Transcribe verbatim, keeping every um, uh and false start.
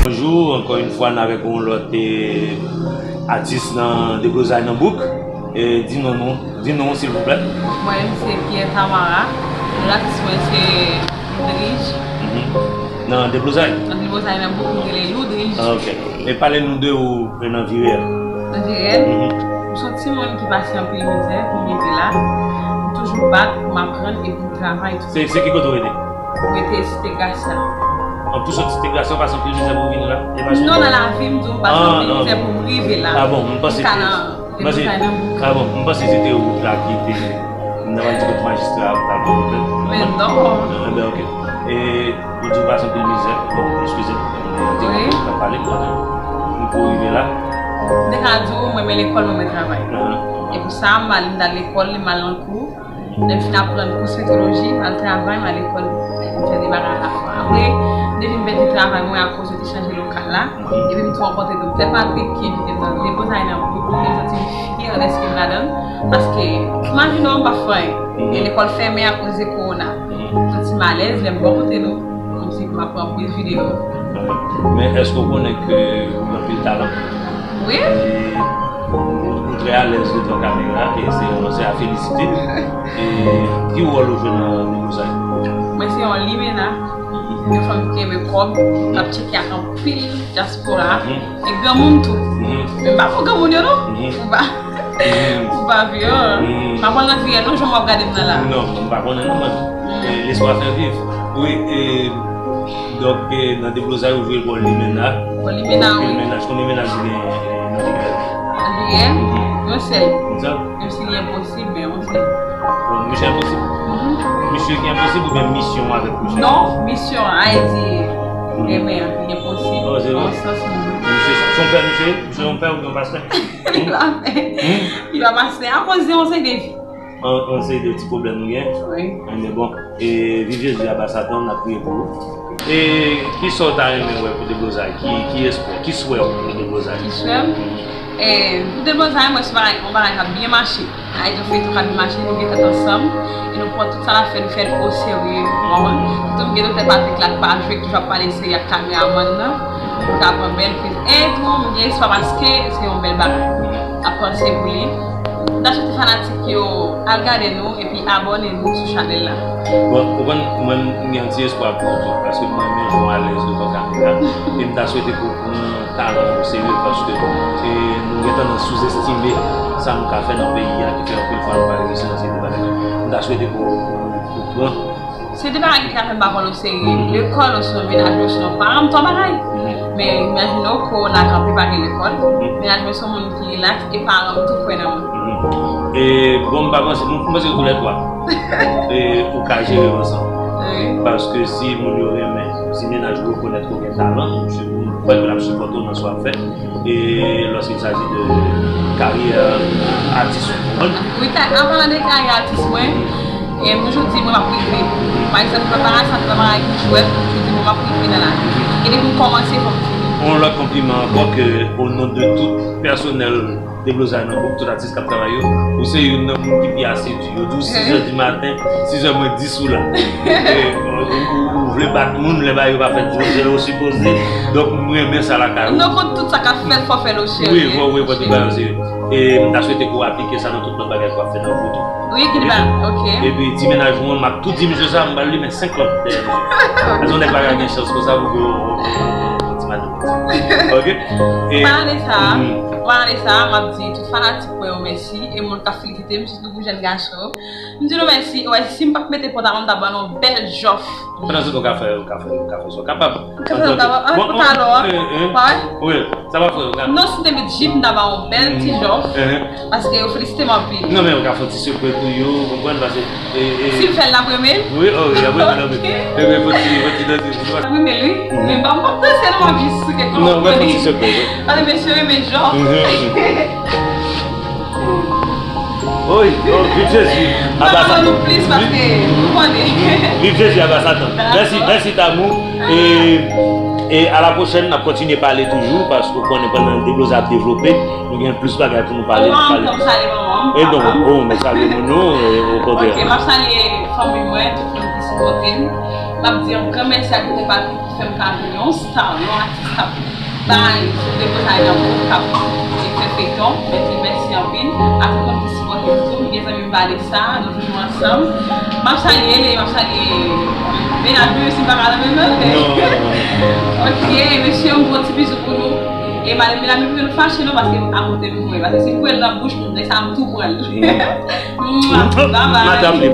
Bonjou, ankò yon fwa n avèk yon lòt eh, atis nan Deblozay nan Bouk. Eh, di non nou, di non silvouplè. Mwen menm se Pierre Tamara. Non atis mwen se Loudrige. Mhm. Nan Deblozay? Nan Deblozay nan Bouk, m rele Loudrige. Ah, ok. E pale nou de ou nan vi reyèl. Nan vi reyèl? Mhm. M se yon timoun ki pase anpil mizè pou m rive la. M toujou bat pou m aprann e pou m travay tou. Se, se ki kote w rete? M rete Site Grasya. An tou sot Site Grasya, w pase anpil mizè pou w vini la? E pa sou... Non, nan lavi m di w, m pase anpil mizè pou m rive la. Ah bon, m panse... Pou m ka nan... Mwen se, ah bon, m panse se te wout la ki te, m ta pral di kot majistra a, ta pran pwoblèm. Men non. Enben, ok. E, ou di w pase anpil mizè, bon, eskize m, te gen moun k ap pale, m pou rive la. M te ka di w, mwen renmen lekòl, mwen renmen travay. E pou sa, m al, m t al lekòl, m al nan kou. Lè m fin aprann kou swetroloji, m al travay, m al lekòl, m fè de bagay alafwa. Apre, m te vin pèdi travay mwen akoz yo te chanje lokal la. Epi m tou rankontre Doktè Patrick ki envite m nan Deblozay nan Bouk, m santi m fyè dèske m ladan l. Paske, imajine w, m pa fè anyen. E lekòl fèmen akoz de kowona. M santi m alèz lè m bò kote nou. Kòmsi m ap pran anpil videyo. Men èske w konnen ke ou gen anpil talan? Wi. E ou, ou trè alèz devan kamera e se, se a felisite. E ki wòl ou jwe nan Deblozay? Mwen se yon limena, yon fanm ki renmen kòb, k ap tcheke ak anpil dyaspora, e granmoun tou. Men m pa pou granmoun yo non. Ou pa, ou pa vye. M pa pral nan vye non, jan w ap gade m nan la. Non, m pa konnen non mwen. E, laisse-moi faire vivre. Wi, e, donk, e, nan Deblozay ou jwe wòl limena. Wòl limena, wi. Konbyen mennaj, konbyen mennaj ou genyen, e, nan vi reyèl? Nan vi reyèl? Yon sèl. Yon sèl? Menm si li enposib, men yon sèl. Bon, misye enposib? Misye ki enposib oubyen misyon avèk misye? Non, misyon an, a di, renmen an, li enposib. Oh, se vre? Nan sans, misye, se yon pè, misye, misye yon pè oubyen yon pastè? Li pa pè. Li pa pastè, akoz de yon seri de vi. An, an seri de ti pwoblèm nou gen. Wi. Enben bon, e viv Jezi aba Satan, n ap priye pou ou. E kisa w ta renmen wè pou Deblozay? Ki, ki espwa, ki swè w pou Deblozay? Ki swè m? E pou Deblozay, mwen se bagay, yon bagay k ap byen mache. Ayiti fè tou k ap byen mache, nou gen tèt ansanm. E nou pran tout sa n ap fè, nou fè l oserye. Ou konprann? Tou m gen Doktè Patrick la k pa jwe, ki toujou ap pale serye ak kameramann nan. Pou ta pran bèl priz. E tou, m gen espwa paske se yon bèl bagay. N ap panse pou li. M ta swete fanatik yo al gade nou epi abòne nou sou chanèl la. Bon, ou konn, mwen, m gen yon ti espwa pou ou tou, paske mwen menm jan w alèz devan kamera, e m ta swete ke w pran talan w oserye, paske, e, nou gen tandans souzestime sa nou ka fè nan peyi a, ki fè anpil fwa nou pa reyisi nan seri de bagay. M ta swete ke w, w, w pran Se de bagay ki ka fè m pa pran l oserye. Lekòl, osnon mennaj mwen, osnon paran m, twa bagay. Men imajine w, kowona kanpe, pa gen lekòl. Mennaj mwen se yon moun ki rilaks e paran m tou kwè nan mwen. E bon, m pa panse, m panse ke toulètwa, e, ou ka jere yo ansanm. Wi. Paske si moun yo renmen, si mennaj ou rekonèt ke w gen talan, m si, m kwè ke l ap sipòte w nan sa w ap fè. E lorsqu'il s'agit de karyè atis ou, konprann? Wi, ka-, an palan de karyè atis mwen, e m toujou di mwen m ap rive. Pa egzanp, preparasyon, preparasyon ki jwèt, m toujou di mwen m ap rive nan lavi. E depi m kòmanse, fò m fini. Yon lòt konpliman ankò ke, o non de tout pèsonèl Deblozay nan Bouk, tout atis k ap travay yo, ou se youn nan moun ki pi asidi. Yo di w sis è di maten, sis è mwens dis ou la. E, ou, ou, ou vle bat moun, lè bagay yo pa fèt jan yo sipoze. Donk, m renmen sa lakay ou. Nou konn tout sa k ap fèt, fò fè l oserye. Wi, wi, wi, fò tout bagay oserye. E m ta swete ke w aplike sa nan tout lòt bagay ke w ap fè nan vi w tou. Wi, ki li ba, ok. Epi, ti mennaj ou an, m ap tou di misye sa, m pral limen senk lanp dèyè misye. Paske yon nèg pa ka gen chans konsa pou ke yon, yon, yon, yon ti madanm. Ok? E, palan de sa, palan de sa, m ap di tout fanatik mwen yo mèsi, e moun k ap felisite m, sitou pou jèn gason yo. M di nou mèsi. Wè, si m pa t mete pantalon, m ta ban nou yon bèl jòf. Pandan se tan, w ka fè, w ka fè, w ka fè sa w kapab. Ou ka fè sa w kapab. Bon, bon, pantalon an. Wi, sa pa fè, w ka. Non, si m te met jip, m ta ban w yon bèl ti jòf. Paske yo felisite m anpil. Non, men w ka fè yon ti sekrè pou yo, w konprann, paske, e, e. Si m fè l, l ap renmen l? Wi, oh, wi, l ap renmen l anpil. E, men, fò ti, fò ti danse. L ap renmen l, wi. Men m pa, m p ap danse, non, m ap jis sou kèk. Non, w ka fè yon ti sekrè, wi. Paske mesye renmen jòf. Wi, oh, viv Jezi, aba Satan. Viv Jezi, aba Satan. Mèsi, mèsi, Tamou. E, e a la pwochèn, n ap kontinye pale toujou, paske w konnen pandan Deblozay ap devlope, nou gen plis bagay pou nou pale, nou pale. E donk, ou, mwen salye moun yo, e, okontrè. Ok, m ap salye fanmi mwen, tout moun ki sipòte m. M ap di yon gran mèsi ak Goude Papi ki fè m ka vin yon star, yon atis k ap bay sou de bòt ay nan gwo k ap fè feyton. Mèsi, mèsi anpil. A tout moun ki sipòte m tou, m gen zanmi m Vanessa, nou toujou ansanm. M ap salye li, m ap salye mennaj mwen, si m pa ka nan men mwen. Ok, mesye, m bon ti bizou pou nou. E madanm mennaj mwen, nou fache non, paske m akote m kwe. Paske si m kwe l nan bouch, m, lè sa m tou pran l. Bye bye. Madanm li.